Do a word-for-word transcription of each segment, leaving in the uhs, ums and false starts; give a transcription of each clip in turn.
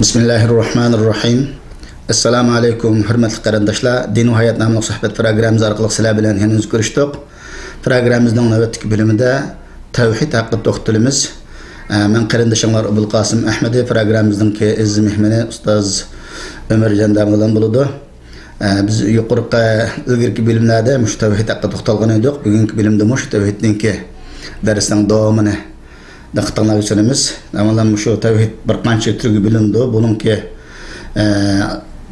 بىسمىللاھىررەھمانىررەھىم. ئەسسالامۇ ئەلەيكۇم، ھۆرمەتلىك قېرىنداشلار. دىن ۋە ھايات ناملىق سۆھبەت پروگراممىمىز ئارقىلىق سىلەر بىلەن يەنە كۆرۈشتۇق. پروگراممىمىزنىڭ نۆۋەتتىكى بۆلۈمىدە تەۋھىد ھەققىدە توختىلىمىز. ئە، مەن قېرىندىشىڭلار ئوبۇلقاسىم ئەھمىدى، پروگراممىمىزنىڭكى ئەزىز مېھمىنى ئۇستاز ئۆمەر جەندەم بىلەن بولىدۇ. ئە، بىز يۇقىرىقى ئىلگىرىكى بۆلۈملەردە مۇشۇ تەۋھىد ھەققىدە توختالغان ئىدۇق. بۈگۈنكى بۆلۈمدە مۇشۇ تەۋھىدنىڭكى دەرسنىڭ داۋامىنى دىققىتىڭلارغا سۇنىمىز. ئەمما مۇشۇ تەۋھىد بىر قانچە تۈرگە بۆلۈنىدۇ. بۇنىڭكى، ئە،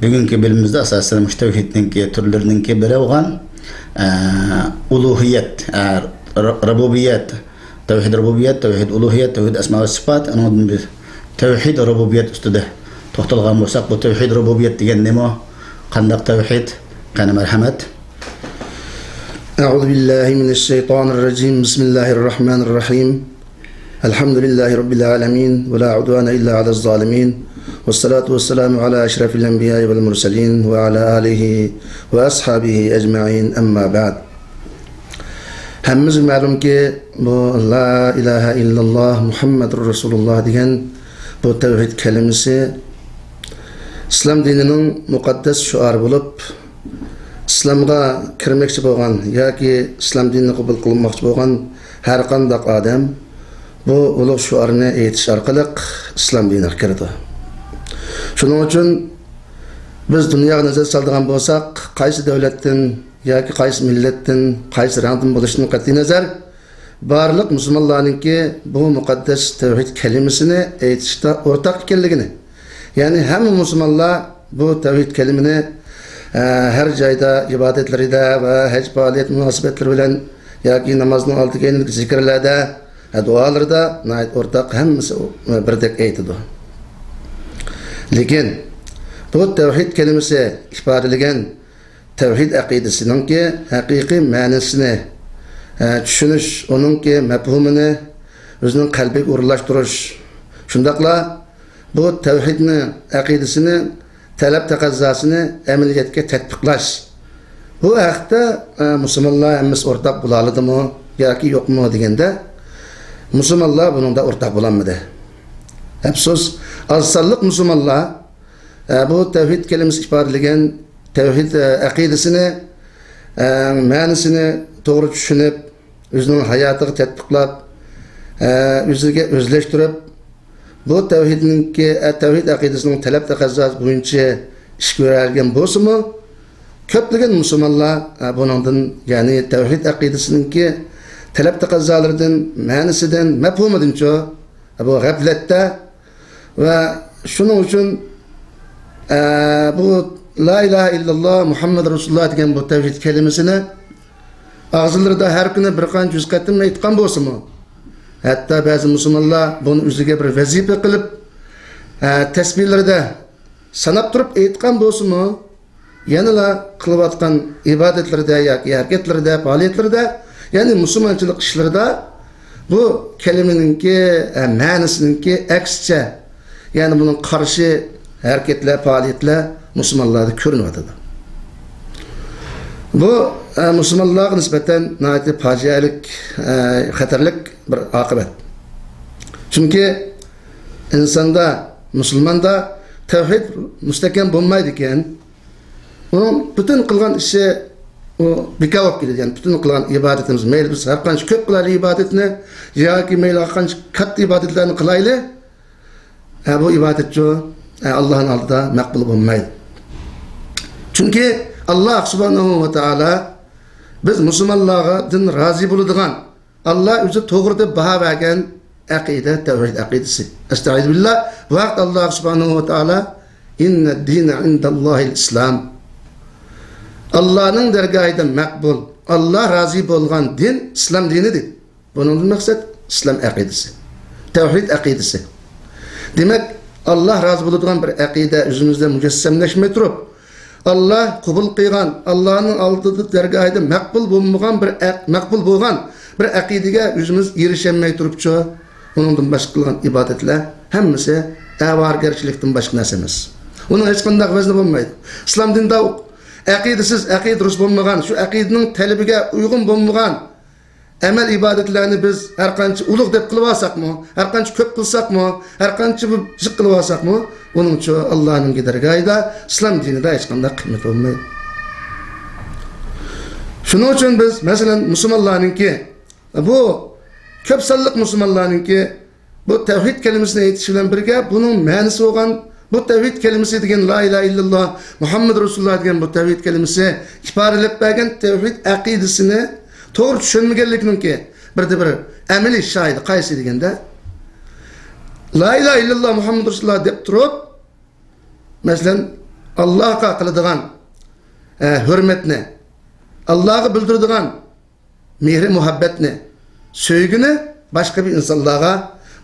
بۈگۈنكى بۆلۈمىمىزدە ئاساسەن مۇشۇ تەۋھىدنىڭكى تۈرلىرىنىڭكى بىرى بولغان، ئە، ئۇلۇھىيەت، ئە، ر-، رۇبۇبىيەت، تەۋھىد رۇبۇبىيەت، تەۋھىد ئۇلۇھىيەت، تەۋھىد ئەسما ۋە سىپات، ئۇنىڭدىن بىز تەۋھىد رۇبۇبىيەت ئۈستىدە توختالغان بولساق، بۇ تەۋھىد رۇبۇبىيەت دېگەن نېمە؟ قانداق تەۋھىد؟ قېنى، مەرھەمەت. أعوذ بالله من الشيطان الرجيم. بسم الله الرحمن الرحيم. الحمد لله رب العالمين، ولا عدوان إلا على الظالمين، والصلاة والسلام على أشرف الأنبياء والمرسلين، وعلى آله وأصحابه أجمعين، أما بعد. ھەممىمىزگە مەلۇمكى، بۇ لا ئىلاھە ئىللاللا مۇھەممەدۇر رەسۇلۇللا دېگەن بۇ تەۋھىد كەلىمىسى ئىسلام دىنىنىڭ مۇقەددەس شوئارى بولۇپ، ئىسلامغا كىرمەكچى بولغان ياكى ئىسلام دىنىنى قوبۇل قىلماقچى بولغان ھەر قانداق ئادەم بۇ ئۇلۇغ شوئارنى ئېيتىش ئارقىلىق ئىسلام دىنىغا كىرىدۇ. شۇنىڭ ئۈچۈن بىز دۇنياغا نەزەر سالىدىغان بولساق، قايسى دۆلەتتىن ياكى قايسى مىللەتتىن، قايسى رەڭدىن بولۇشىدىن قەتئىينەزەر، بارلىق مۇسۇلمانلارنىڭكى بۇ مۇقەددەس تەۋھىد كەلىمىسىنى ئېيتىشتا ئورتاق ئىكەنلىكىنى، يەنى ھەممە مۇسۇلمانلار بۇ تەۋھىد كەلىمىنى، ئە، ھەر جايدا ئىبادەتلىرىدە ۋە ھەج پائالىيەت مۇناسىۋەتلىرى بىلەن ياكى نامازنىڭ ئالدى كەينىدىكى زىكىرلەردە، ئە، دۇئالىرىدا ناھايىتى ئورتاق، ھەممىسى بىردەك ئېيتىدۇ. لېكىن بۇ تەۋھىد كەلىمىسى ئىپادىلىگەن تەۋھىد ئەقىدىسىنىڭكى ھەقىقىي مەنىسىنى، ئە، چۈشىنىش، ئۇنىڭكى مەپھۇمىنى ئۆزىنىڭ قەلبىگە ئورۇنلاشتۇرۇش، شۇنداقلا بۇ تەۋھىدنى، ئەقىدىسىنى، تەلەپ تەقەززاسىنى ئەمەلىيەتكە تەتبىقلاش. بۇ ھەقتە، ئە، مۇسۇلمانلار ھەممىسى ئورتاق بولالىدىمۇ ياكى يوقمۇ دېگەندە، مۇسۇلمانلار بۇنىڭدا ئورتاق بولالمىدى. ئەپسۇس، ئاز سانلىق مۇسۇلمانلار، ئە، بۇ تەۋھىد كەلىمىسى ئىپادىلىگەن تەۋھىد، ئە، ئەقىدىسىنى، ئە، مەنىسىنى توغرا چۈشىنىپ، ئۆزىنىڭ ھاياتىغا تەتبىقلاپ، ئە، ئۆزىگە ئۆزلەشتۈرۈپ، بۇ تەۋھىدنىڭكى، ئە، تەۋھىد ئەقىدىسىنىڭ تەلەپ تەقەززاسى بويىچە ئىش كۆرەلىگەن بولسىمۇ، كۆپلىگەن مۇسۇلمانلار، ئە، بۇنىڭدىن، يەنى تەۋھىد ئەقىدىسىنىڭكى تەلەپ تەقەززالىرىدىن، مەنىسىدىن، مەپھۇمىدىنچۇ، بۇ غەپلەتتە ۋە شۇنىڭ ئۈچۈن، ئە، بۇ لا ئىلاھە ئىللاللا مۇھەممەد رەسۇلۇللا دېگەن بۇ تەۋھىد كەلىمىسىنى ئاغزىلىرىدا ھەر كۈنى بىر قانچە يۈز قېتىم ئېيتقان بولسىمۇ، ھەتتا بەزى مۇسۇلمانلار بۇنى ئۆزىگە بىر ۋەزىپە قىلىپ، ئە، تەسبىھلىرىدە ساناپ تۇرۇپ ئېيتقان بولسىمۇ، يەنىلا قىلىۋاتقان ئىبادەتلىرىدە ياكى ھەرىكەتلىرىدە، پائالىيەتلىرىدە، يەنى مۇسۇلمانچىلىق ئىشلىرىدا بۇ كەلىمىنىڭكى، ئە، مەنىسىنىڭكى ئەكسىچە، يەنى بۇنىڭ قارشى ھەرىكەتلەر، پائالىيەتلەر مۇسۇلمانلاردا كۆرۈنۈۋاتىدۇ. بۇ، ئە، مۇسۇلمانلارغا نىسبەتەن ناھايىتى پاجىئەلىك، ئە، خەتەرلىك بىر ئاقىۋەت. چۈنكى ئىنساندا، مۇسۇلماندا تەۋھىد مۇستەھكەم بولمايدىكەن، ئۇنىڭ پۈتۈن قىلغان ئىشى ئۇ بىكار بولۇپ كېتىدۇ. يەنى پۈتۈن قىلغان ئىبادىتىمىز، مەيلى بىز ھەر قانچە كۆپ قىلايلى ئىبادەتنى ياكى مەيلى ھەر قانچە كاتتا ئىبادەتلەرنى قىلايلى، ھە، بۇ ئىبادەتچۇ، ھە، ئاللاھنىڭ ئالدىدا مەقبۇل بولمايدۇ. چۈنكى ئاللاھ سۇبھانەھۇ ۋە تائالا بىز مۇسۇلمانلارغا دىن رازى بولىدىغان، ئاللاھ ئۆزى توغرا دەپ باھا بەرگەن ئەقىدە، تەۋھىد ئەقىدىسى. ئەستەئىزۇبىللاھ. بۇ ھەقتە ئاللاھ سۇبھانەھۇ ۋە تائالا، «ئىننەددىنە ئىندەللاھىل ئىسلام.» ئاللاھنىڭ دەرگاھىدا مەقبۇل، ئاللاھ رازى بولغان دىن ئىسلام دىنى دېدى. بۇنىڭدىن مەقسەت ئىسلام ئەقىدىسى، تەۋھىد ئەقىدىسى. دېمەك، ئاللاھ رازى بولىدىغان بىر ئەقىدە ئۆزىمىزدە مۇجەسسەملەشمەي تۇرۇپ، ئاللاھ قوبۇل قىلغان، ئاللاھنىڭ ئالدىدا، دەرگاھىدا مەقبۇل بولمىغان بىر ئەق-، مەقبۇل بولغان بىر ئەقىدىگە ئۆزىمىز ئېرىشەلمەي تۇرۇپچۇ، ئۇنىڭدىن باشقا قىلغان ئىبادەتلەر ھەممىسى ئاۋارىگەرچىلىكتىن باشقا نەرسە ئەمەس. ئۇنىڭ ھېچقانداق ۋەزنى بولمايدۇ. ئىسلام دىنىدا ئەقىدىسىز، ئەقىدە دۇرۇس بولمىغان، شۇ ئەقىدىنىڭ تەلىپىگە ئۇيغۇن بولمىغان، ئەمەل ئىبادەتلەرنى بىز ھەر قانچە ئۇلۇغ دەپ قىلىۋالساقمۇ، ھەر قانچە كۆپ قىلساقمۇ، ھەر قانچە بىر جىق قىلىۋالساقمۇ، ئۇنىڭچۇ ئاللانىڭكى دەرگاھىدا، ئىسلام دىنىدا ھېچقانداق قىممىتى بولمايدۇ. شۇنىڭ ئۈچۈن بىز، مەسىلەن، مۇسۇلمانلارنىڭكى، بۇ كۆپ سانلىق مۇسۇلمانلارنىڭكى بۇ تەۋھىد كەلىمىسىنى ئېيتىش بىلەن بىرگە، بۇنىڭ مەنىسى بولغان، بۇ تەۋھىد كەلىمىسى دېگەن، لا ئىلاھە ئىللاللا مۇھەممەد رەسۇلۇللا دېگەن بۇ تەۋھىد كەلىمىسى ئىپادىلەپ بەرگەن تەۋھىد ئەقىدىسىنى توغرا چۈشەنمىگەنلىكنىڭكى بىردە بىر ئەمەلىي شاھىدى قايسى دېگەندە، لا ئىلاھە ئىللاللا مۇھەممەد رەسۇلۇللا دەپ تۇرۇپ، مەسىلەن، ئاللاغا قىلىدىغان، ئە، ھۆرمەتنى، ئاللاغا بىلدۈرىدىغان مېھرى مۇھەببەتنى، سۆيگۈنى باشقا بىر ئىنسانلارغا،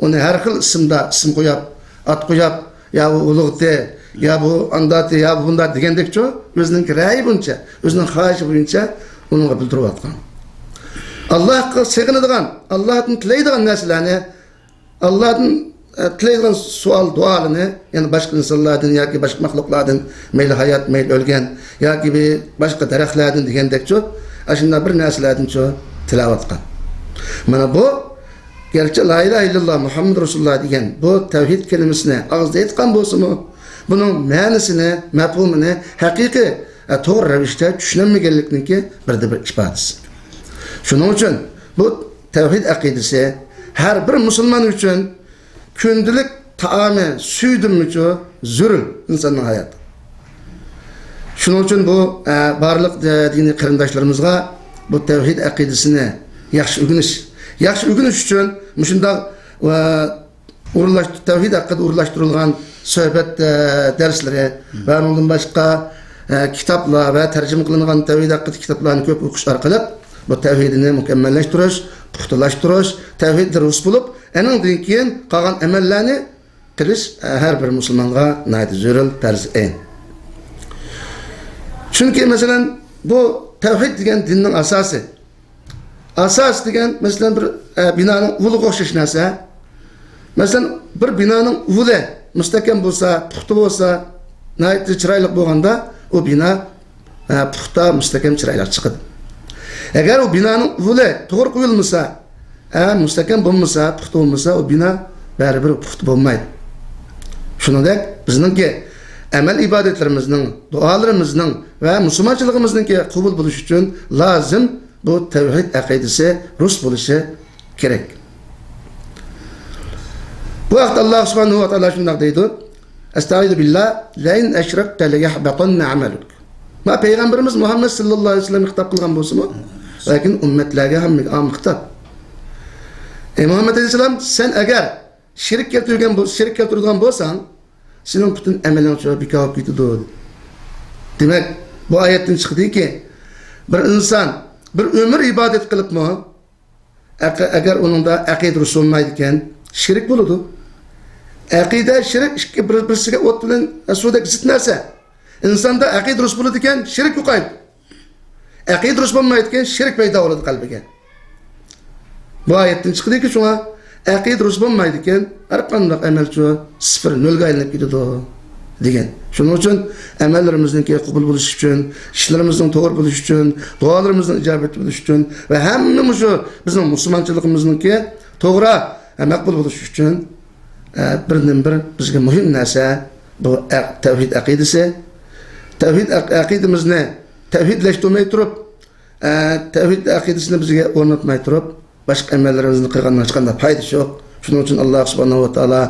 ئۇنى ھەر خىل ئىسىمدا ئىسىم قويۇپ، ئات قويۇپ، يا بۇ ئۇلۇغتى، يا بۇ ئانداتى، يا بۇ بۇنداتى دېگەندەكچۇ، ئۆزىنىڭ رەئىيى بويىچە، ئۆزىنىڭ خاھىشى بويىچە ئۇنىڭغا بىلدۈرۈۋاتقان. ئاللاغا سېغىنىدىغان، ئاللادىن تىلەيدىغان نەرسىلەرنى، ئاللادىن، ئە، تىلەيدىغان سوئال، دۇئالىرىنى، يەنى باشقا ئىنسانلاردىن ياكى باشقا مەخلۇقلاردىن، مەيلى ھايات، مەيلى ئۆلگەن، ياكى بىر باشقا دەرەخلەردىن دېگەندەكچۇ، ئاشۇنداق بىر نەرسىلەردىنچۇ تىلەۋاتقان. مانا بۇ، گەرچە لا ئىلاھە ئىللاللا مۇھەممەد رەسۇلۇللا دېگەن بۇ تەۋھىد كەلىمىسىنى ئاغزىدا ئېيتقان بولسىمۇ، بۇنىڭ مەنىسىنى، مەپھۇمىنى ھەقىقىي، ئە، توغرا رەۋىشتە چۈشىنەلمىگەنلىكنىڭكى بىردە بىر ئىپادىسى. شۇنىڭ ئۈچۈن بۇ تەۋھىد ئەقىدىسى ھەر بىر مۇسۇلمان ئۈچۈن كۈندىلىك تائامى، سۈيىدىنمۇچۇ زۆرۈر ئىنساننىڭ ھاياتى. شۇنىڭ ئۈچۈن بۇ، ئە، بارلىق، ئە، دىنىي قېرىنداشلىرىمىزغا بۇ تەۋھىد ئەقىدىسىنى ياخشى ئۆگىنىش، ياخشى ئۆگىنىش ئۈچۈن مۇشۇنداق، ئە، ئورۇنلاشتۇ-، تەۋھىد ھەققىدە ئورۇنلاشتۇرۇلغان سۆھبەت، ئە، دەرسلىرى ۋە بۇنىڭدىن باشقا، ئە، كىتابلار ۋە تەرجىمە قىلىنغان تەۋھىد ھەققىدە كىتابلارنى كۆپ ئوقۇش ئارقىلىق بۇ تەۋھىدنى مۇكەممەللەشتۈرۈش، پۇختىلاشتۇرۇش، تەۋھىدتە رۇس بولۇپ، ئەنىڭدىن كېيىن قالغان ئەمەللەرنى قىلىش، ئە، ھەر بىر مۇسۇلمانغا ناھايىتى زۆرۈر، پەرز ئەين. چۈنكى، مەسىلەن، بۇ تەۋھىد دېگەن دىننىڭ ئاساسى. ئاساس دېگەن، مەسىلەن، بىر، ئە، بىنانىڭ ئۇلىغا ئوخشاش نەرسە. مەسىلەن، بىر بىنانىڭ ئۇلى مۇستەھكەم بولسا، پۇختا بولسا، ناھايىتى چىرايلىق بولغاندا، ئۇ بىنا، ئە، پۇختا، مۇستەھكەم، چىرايلىق چىقىدۇ. ئەگەر ئۇ بىنانىڭ ئۇلى توغرا قويۇلمىسا، ئە، مۇستەھكەم بولمىسا، پۇختا بولمىسا، ئۇ بىنا بەرىبىر پۇختا بولمايدۇ. شۇنىڭدەك بىزنىڭكى ئەمەل ئىبادەتلىرىمىزنىڭ، دۇئالىرىمىزنىڭ ۋە مۇسۇلمانچىلىقىمىزنىڭكى قوبۇل بولۇشى ئۈچۈن لازىم بۇ تەۋھىد ئەقىدىسى رۇس بولۇشى كېرەك. بۇ ھەقتە ئاللاھ سۇبھانەھۇ ۋە تائالا شۇنداق دەيدۇ، ئەستەئىزۇ بىللاھ، لەئىن ئەشرەكتە لەيەھبەتەننە ئەمەلۇك. ما پەيغەمبىرىمىز مۇھەممەد سەللەللاھۇ ئەلەيھى ۋەسەللەم خىتاب قىلغان بولسىمۇ، لېكىن ئۈممەتلەرگە ھەممىگە ئام خىتاب. ئەي مۇھەممەد ئەلەيھىسسالام، سەن ئەگەر شېرىك كەلتۈرگەن بول-، شېرىك كەلتۈرىدىغان بولساڭ، سېنىڭ پۈتۈن ئەمىلىڭ شۇ بىكار بولۇپ كېتىدۇ. دېمەك، بۇ ئايەتتىن چىقىدۇكى، بىر ئىنسان بىر ئۆمۈر ئىبادەت قىلىپمۇ، ئەق-، ئەگەر ئۇنىڭدا ئەقىدە رۇس بولمايدىكەن، شېرىك بولىدۇ. ئەقىدە، شېرىك ئىككى بىر-، بىرسىگە ئوت بىلەن سۇدەك زىت نەرسە. ئىنساندا ئەقىدە رۇس بولىدىكەن، شېرىك يوقايدۇ. ئەقىدە رۇس بولمايدىكەن، شېرىك پەيدا بولىدۇ قەلبىگە. بۇ ئايەتتىن چىقىدۇكى، شۇڭا ئەقىدە رۇس بولمايدىكەن، ھەر قانداق ئەمەلچۇ سىفىر، نۆلگە ئايلىنىپ كېتىدۇ دېگەن. شۇنىڭ ئۈچۈن ئەمەللىرىمىزنىڭكى قوبۇل بولۇشى ئۈچۈن، ئىشلىرىمىزنىڭ توغرا بولۇشى ئۈچۈن، دۇئالىرىمىزنىڭ ئىجابەت بولۇشى ئۈچۈن ۋە ھەممە مۇشۇ بىزنىڭ مۇسۇلمانچىلىقىمىزنىڭكى توغرا، ئە، مەقبۇل بولۇشى ئۈچۈن، ئە، بىردىنبىر بىزگە مۇھىم نەرسە بۇ ئە-، تەۋھىد ئەقىدىسى. تەۋھىد ئەق-، ئەقىدىمىزنى تەۋھىدلەشتۈرمەي تۇرۇپ، ئە، تەۋھىد ئەقىدىسىنى بىزگە ئورناتماي تۇرۇپ، باشقا ئەمەللىرىمىزنى قىلغاننىڭ ھېچقانداق پايدىسى يوق. شۇنىڭ ئۈچۈن ئاللاھ سۇبھانەھۇ ۋە تائالا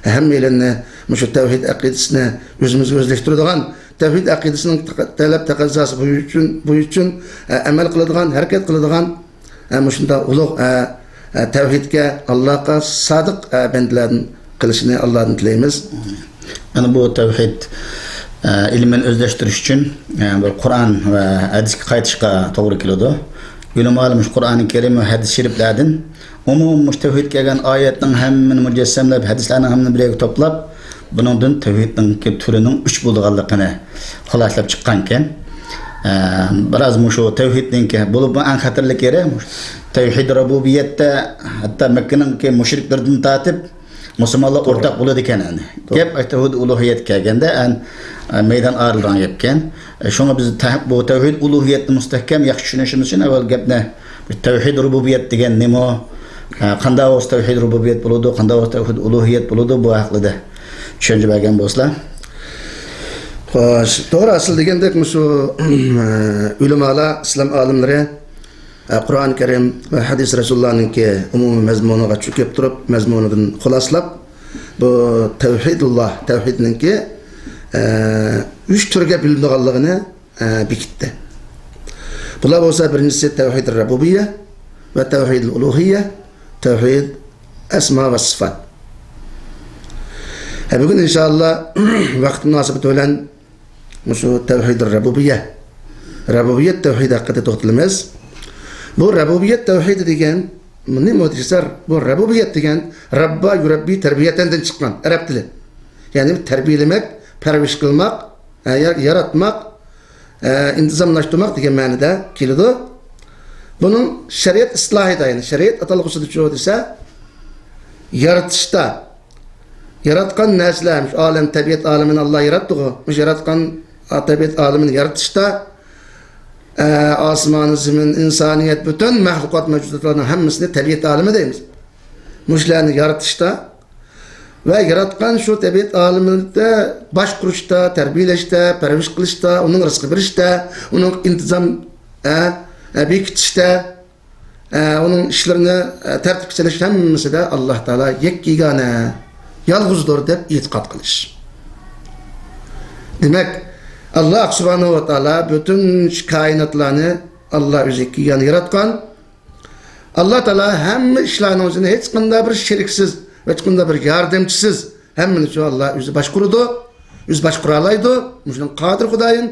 ھەممەيلەننى مۇشۇ تەۋھىد ئەقىدىسىنى ئۆزىمىزگە ئۆزلەشتۈرىدىغان، تەۋھىد ئەقىدىسىنىڭ تەق-، تەلەپ تەقەززاسى بويىچە، بويىچە، ئە، ئەمەل قىلىدىغان، ھەرىكەت قىلىدىغان، ئە، مۇشۇنداق ئۇلۇغ، ئە، ئە، تەۋھىدكە، ئاللاھقا سادىق، ئە، بەندىلەردىن قىلىشىنى ئاللاھتىن تىلەيمىز. مانا بۇ تەۋھىد، ئە، ئىلمىنى ئۆزلەشتۈرۈش ئۈچۈن، ئە، بىر قۇرئان ۋە ھەدىسكە قايتىشقا توغرا كېلىدۇ. ئۆلىمالار مۇشۇ قۇرئانى كەرىم ۋە ھەدىس شېرىپلەردىن ئومۇمەن مۇشۇ تەۋھىدكە كەلگەن ئايەتنىڭ ھەممىنى مۇجەسسەملەپ، ھەدىسلەرنىڭ ھەممىنى بىر يەرگە توپلاپ، بۇنىڭدىن تەۋھىدنىڭكى تۈرىنىڭ ئۈچ بولىدىغانلىقىنى خۇلاسىلەپ چىققانىكەن. ئە، بىراز مۇشۇ تەۋھىدنىڭكى، بولۇپمۇ ئەڭ خەتەرلىك يېرى، تەۋھىد رۇبۇبىيەتتە ھەتتا مەككىنىڭكى مۇشرىكلىرىدىن تارتىپ مۇسۇلمانلار توغرا. ئورتاق بولىدىكەن ئەمدى. توغرا. گەپ تەۋھىد ئۇلۇھىيەتكە كەلگەندە، ئەن، ئە، مەيدان ئايرىلىدىغان گەپكەن. ئە، شۇڭا بىز تە-، بۇ تەۋھىد ئۇلۇھىيەتنى مۇستەھكەم ياخشى چۈشىنىشىمىز ئۈچۈن ئەۋۋەل گەپنى تەۋھىد رۇبۇبىيەت دېگەن نېمە؟ ئە، قانداق بولسا تەۋھىد رۇبۇبىيەت بولىدۇ، قانداق بولسا تەۋھىد ئۇلۇھىيەت بولىدۇ، بۇ ھەققىدە چۈشەنچە بەرگەن بولسىلا. خوش، توغرا، ئەسلى دېگەندەك، مۇشۇ، ئە، ئۆلىمالار، ئىسلام ئالىملىرى، ئە، قۇرئان كەرىم ۋە ھەدىس رەسۇلۇللانىڭكى ئومۇمىي مەزمۇنىغا چۆكۈپ تۇرۇپ، مەزمۇنىدىن خۇلاسىلاپ، بۇ تەۋھىدۇللا، تەۋھىدنىڭكى، ئە، ئۈچ تۈرگە بۆلۈنىدىغانلىقىنى ئە، بېكىتتى. بۇلار بولسا، بىرىنچىسى تەۋھىد رەبۇبىيە ۋە تەۋھىد ئۇلۇھىيە، تەۋھىد ئەسما ۋە سىفات. ھە، بۈگۈن ئىنشائاللا ۋاقىت مۇناسىۋىتى بىلەن مۇشۇ تەۋھىد رەبۇبىيە، رەبۇبىيەت تەۋھىدى ھەققىدە توختىلىمىز. بۇ رەبۇبىيەت تەۋھىدى دېگەن نېمە دېسە، بۇ رەبۇبىيەت دېگەن رەببا يۇرەببى تەربىيەتەندىن چىققان ئەرەب تىلى. يەنى تەربىيەلىمەك، پەرۋىش قىلماق، ئە، يا-، ياراتماق، ئە، ئىنتىزاملاشتۇرماق دېگەن مەنىدە كېلىدۇ. بۇنىڭ شەرىئەت ئىستىلاھىدا، يەنى شەرىئەت ئاتالغۇسىدا شۇ دېسە، يارىتىشتا، ياراتقان نەرسىلەر، مۇشۇ ئالەم، تەبىئەت ئالىمىنى ئاللا ياراتتىغۇ. مۇشۇ ياراتقان، ئا، تەبىئەت ئالىمىنى يارىتىشتا، ئە، ئاسمان، زېمىن، ئىنسانىيەت، پۈتۈن مەخلۇقات، مەۋجۇداتلارنىڭ ھەممىسىنى تەبىئەت ئالىمى دەيمىز. مۇشۇلارنى يارىتىشتا، ۋە ياراتقان شۇ تەبىئەت ئالىمىنى باشقۇرۇشتا، تەربىيەلەشتە، پەرۋىش قىلىشتا، ئۇنىڭ رىزقى بېرىشتە، ئۇنىڭ ئىنتىزام، ئە، ئە، بېكىتىشتە، ئە، ئۇنىڭ ئىشلىرىنى، ئە، تەرتىپكە سېلىش ھەممىسىدە ئاللا تائالا يەككە يېگانە، يالغۇزدۇر دەپ ئېتىقاد قىلىش. دېمەك، ئاللا سۇبھانەھۇ ۋە تائالا پۈتۈن شۇ كائىناتلارنى ئاللا ئۆزى يەككە يېگانە ياراتقان. ئاللا تائالا ھەممە ئىشلارنىڭ ئۆزىنى ھېچقانداق بىر شېرىكسىز، ھېچقانداق بىر ياردەمچىسىز، ھەممىنى شۇ ئاللا ئۆزى باشقۇرىدۇ، ئۆزى باشقۇرالايدۇ. مۇشۇنىڭ قادىر خۇدايىم،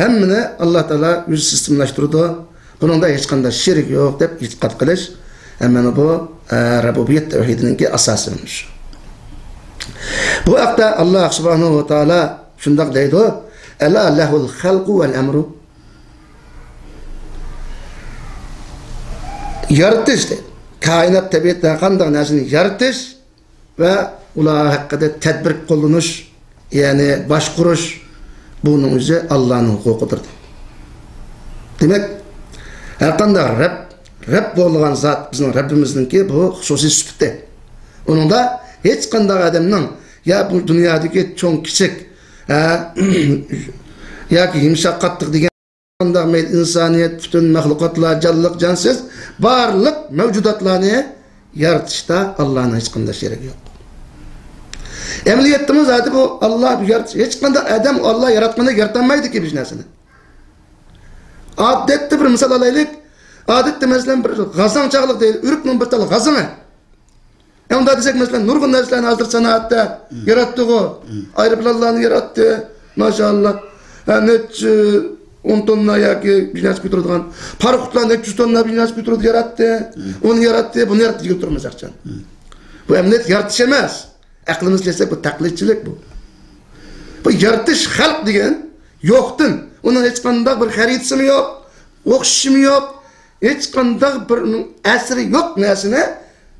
ھەممىنى ئاللا تائالا ئۆزى سىستېمىلاشتۇرىدۇ. بۇنىڭدا ھېچقانداق شېرىك يوق دەپ ئېتىقاد قىلىش، ھە، مانا بۇ، ئە، رەبۇبىيەت تەۋھىدىنىڭكى ئاساسى مۇشۇ. بۇ ھەقتە ئاللا سۇبھانەھۇ ۋە تائالا شۇنداق دەيدۇ: «ئەلا لەھۇل خەلقۇ ۋەل ئەمرۇ.» يارىتىش دەيدۇ. كائىنات، تەبىئەتتە قانداق نەرسىنى يارىتىش ۋە ئۇلار ھەققىدە تەدبىر قوللىنىش، يەنى باشقۇرۇش، بۇنىڭ ئۆزى ئاللانىڭ ھوقۇقىدۇر. دېمەك، ھەرقانداق رەب، رەب بولغان زات بىزنىڭ رەببىمىزنىڭكى بۇ خۇسۇسىي سۈپىتى. ئۇنىڭدا ھېچقانداق ئادەمنىڭ يا بۇ دۇنيادىكى چوڭ كىچىك، ھە، ياكى يۇمشاق قاتتىق دېگەن قانداق مەيلى ئىنسانىيەت، پۈتۈن مەخلۇقاتلار، جانلىق، جانسىز، بارلىق مەۋجۇداتلارنى يارىتىشتا ئاللانىڭ ھېچقانداق شېرىكى يوق. ئەمەلىيەتتىمۇ زادى بۇ ئاللا يارىتىش، ھېچقانداق ئادەم ئاللا ياراتقاندەك يارىتالمايدۇكى بىر نەرسىنى. ئادەتتە بىر مىسال ئالايلىك. ئادەتتە مەسىلەن بىر غازاڭ چاغلىق دەيلى، ئۆرۈكنىڭ بىر تال غازىڭى. ئە، ئۇنداق دېسەك، مەسىلەن، نۇرغۇن نەرسىلەرنى ھازىر سانائەتتە ياراتتىغۇ. ئايروپىلانلارنى ياراتتى، ماشائاللا. ھە، نەچچە ئون توننا ياكى بىر نەرسە كۆتۈرىدىغان. پاراخوتلار نەچچە يۈز توننا بىر نەرسە كۆتۈرىدۇ، ياراتتى. ئۇنى ياراتتى، بۇنى ياراتتى دېگىلى تۇرىمىز ھەرچەن. بۇ ئەمەلىيەت يارىتىش ئەمەس. ئەقلىمىز كەلسە، بۇ تەقلىدچىلىك بۇ. بۇ يارىتىش، خەلق دېگەن يوقتىن. ئۇنىڭ ھېچقانداق بىر خەرىتىسىمۇ يوق، ئوخشىشىمۇ يوق. ھېچقانداق بىر ئۇنىڭ ئەسىرى يوق نەرسىنى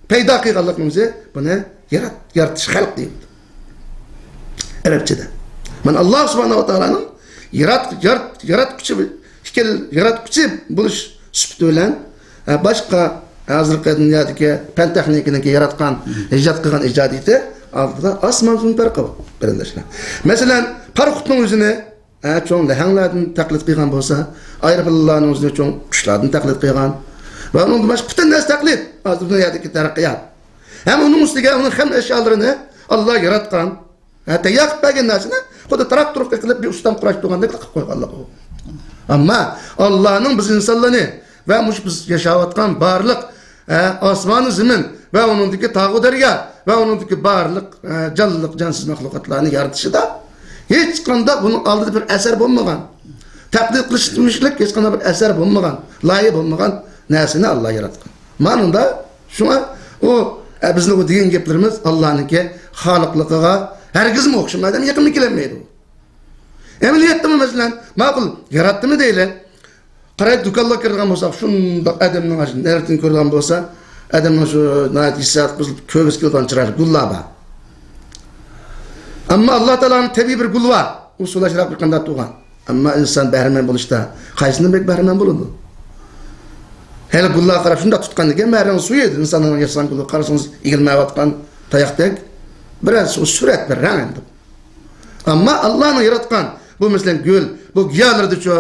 پەيدا قىلغانلىقنىڭ ئۆزى بۇنى يارات-، يارىتىش، خەلق دەيدۇ ئەرەبچىدە. مانا، ئاللا سۇبھانەھۇ ۋە تائالانىڭ يارات-، يارات-، ياراتقۇچى، ئىكەن، ياراتقۇچى بولۇش سۈپىتى بىلەن، ھە، باشقا ھازىرقى دۇنيادىكى پەن تېخنىكىنىڭكى ياراتقان، ئىجاد قىلغان ئىجادىيىتى ئالدىدا ئاسمان زېمىن پەرقى بار، قېرىنداشلار. مەسىلەن، پاراخوتنىڭ ئۆزىنى ھە، چوڭ لەھەڭلەردىن تەقلىد قىلغان بولسا، ئايروپىلانلارنىڭ ئۆزىنى چوڭ قۇشلاردىن تەقلىد قىلغان. ۋە ئۇنىڭدىن باشقا پۈتۈن نەرسە تەقلىد. ھازىر دۇنيادىكى تەرەققىيات. ھەم ئۇنىڭ ئۈستىگە ئۇنىڭ ھەممە ئەشيالىرىنى ئاللا ياراتقان. ھە، تەييار قىلىپ بەرگەن نەرسىنى خۇددى تراكتور قىلىپ بىر ئۇستام قۇراشتۇرغاندەك قىلىپ قويغانلىق ئۇ. ئەمما ئاللانىڭ بىز ئىنسانلارنى ۋە مۇشۇ بىز ياشاۋاتقان بارلىق، ئە، ئاسمانۇ زېمىن ۋە ئۇنىڭدىكى تاغۇ دەريا ۋە ئۇنىڭدىكى بارلىق، ئە، جانلىق، جانسىز مەخلۇقاتلارنى يارىتىشىدا ھېچقانداق بۇنىڭ ئالدىدا بىر ئەسەر بولمىغان، تەقلىد قىلىشلىق ھېچقانداق بىر ئەسەر بولمىغان، لايىھە بولمىغان نەرسىنى ئاللا ياراتقان. مانىڭدا شۇڭا ئۇ، ئە، بىزنىڭ ئۇ دېگەن گەپلىرىمىز ئاللانىڭكى خالىقلىقىغا ھەرگىزمۇ ئوخشىمايدۇ، ھەم يېقىنمۇ كېلەلمەيدۇ. ئەمەلىيەتتىمۇ، مەسىلەن، ماقۇل، ياراتتىمۇ دەيلى. قارايلى، دۇكانلارغا كىرىدىغان بولساق، شۇنداق ئادەمنىڭ نەرىتىن كۆرىدىغان بولسا، ئادەمنىڭ شۇ ناھايىتى ھېسسىيات قىزىپ كۆرگۈسى كېلىدىغان چىرايلىق گۈللەر بار. ئەمما ئاللا تائالانىڭ تەبىئىي بىر گۈل بار. ئۇ سۇلاش رەقبى قانداق تۇغان. ئەمما ئىنسان بەھرىمەن بولۇشتا قايسىدىن بەك بەھرىمەن بولىدۇ؟ ھېلى گۈللەرگە قاراپ شۇنداق تۇتقاندىكىن، مەرەڭ سۆيىدۇ ئىنساننىڭ ياسىغان گۈلىگە قارىسىڭىز، ئېگىلمەيۋاتقان تاياقتەك. بىرەر سۇ-، سۈرەت بىر رەڭ ئەمدى. ئەمما ئاللانىڭ ياراتقان بۇ، مەسىلەن، گۈل، بۇ گىياھلىرىدىچۇ،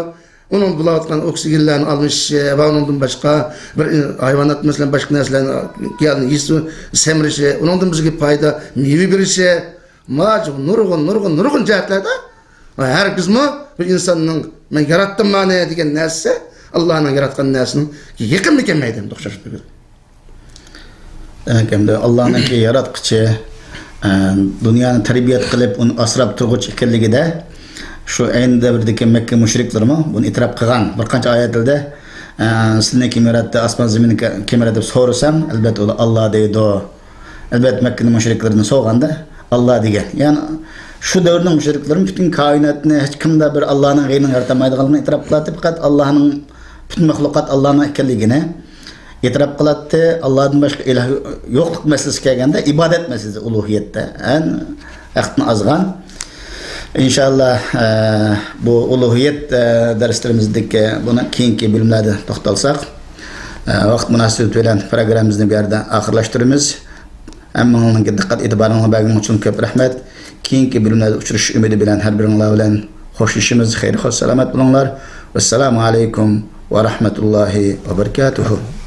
ئۇنىڭ بولۇۋاتقان ئوكسىگېنلەرنىڭ ئالمىشىشى ۋە ئۇنىڭدىن باشقا بىر ھايۋانات، مەسىلەن، باشقا نەرسىلەرنىڭ گىياھنى يېسە سەمرىشى، ئۇنىڭدىن بىزگە پايدا، مېۋە بېرىشى، ماجۇ نۇرغۇن، نۇرغۇن، نۇرغۇن جەھەتلەردە ھەرگىزمۇ بىر ئىنساننىڭ «مەن ياراتتىم مانى» دېگەن نەرسىسى ئاللانىڭ ياراتقان نەرسىنىڭ يېقىنىدا كەلمەيدۇ، ئوخشاش بىر. دېمەك، ئەمدى ئاللانىڭكى ياراتقۇچى، ئە، دۇنيانى تەربىيەت قىلىپ، ئۇنى ئاسراپ تۇرغۇچى ئىكەنلىكىدە، شۇ ئەينى دەۋردىكى مەككە مۇشرىكلىرىمۇ بۇنى ئېتىراپ قىلغان. بىر قانچە ئايەتلىرىدە، ئە، «سىلىنى كىم ياراتتى، ئاسمان زېمىننى كە-، كىم ياراتتى؟» دەپ سورىسام، ئەلبەتتە، ئۇلار «ئاللا» دەيدۇ. ئەلبەتتە، مەككىنىڭ مۇشرىكلىرىدىن سورىغاندا، «ئاللا» دېگەن. يەنى شۇ دەۋرنىڭ مۇشرىكلىرى پۈتۈن كائىناتنى ھېچكىمدە بىر ئاللانىڭ غەيرىنى يارىتالمايدىغانلىقىنى ئېتىراپ قىلاتتى. پەقەت ئاللانىڭ، پۈتۈن مەخلۇقات ئاللانىڭ ئىكەنلىكىنى ئېتىراپ قىلاتتى. ئاللادىن باشقا ئىلاھ يوقلۇق مەسىلىسى كەلگەندە، ئىبادەت مەسىلىسى، ئۇلۇھىيەتتە ئەن ھەقتىن ئازغان. ئىنشاللا، ئە، بۇ ئۇلۇھىيەت، ئە، دەرسلىرىمىزدىكى بۇنى كېيىنكى بۆلۈملەردە توختالساق، ئە، ۋاقىت مۇناسىۋىتى بىلەن پروگراممىمىزنى بۇ يەردە ئاخىرلاشتۇرىمىز. ھەممىڭلارنىڭ دىققەت ئېتىبارىڭلار بەرگىنىڭ ئۈچۈن كۆپ رەھمەت. كېيىنكى بۆلۈملەردە ئۇچرىشىش ئۈمىدى بىلەن ھەر بىرىڭلار بىلەن خوشلىشىمىز. خەير خوش سالامەت بولۇڭلار. ۋەسسالامۇ ئەلەيكۇم ۋە رەھمەتۇللاھى ۋە بەرىكاتۇھۇ.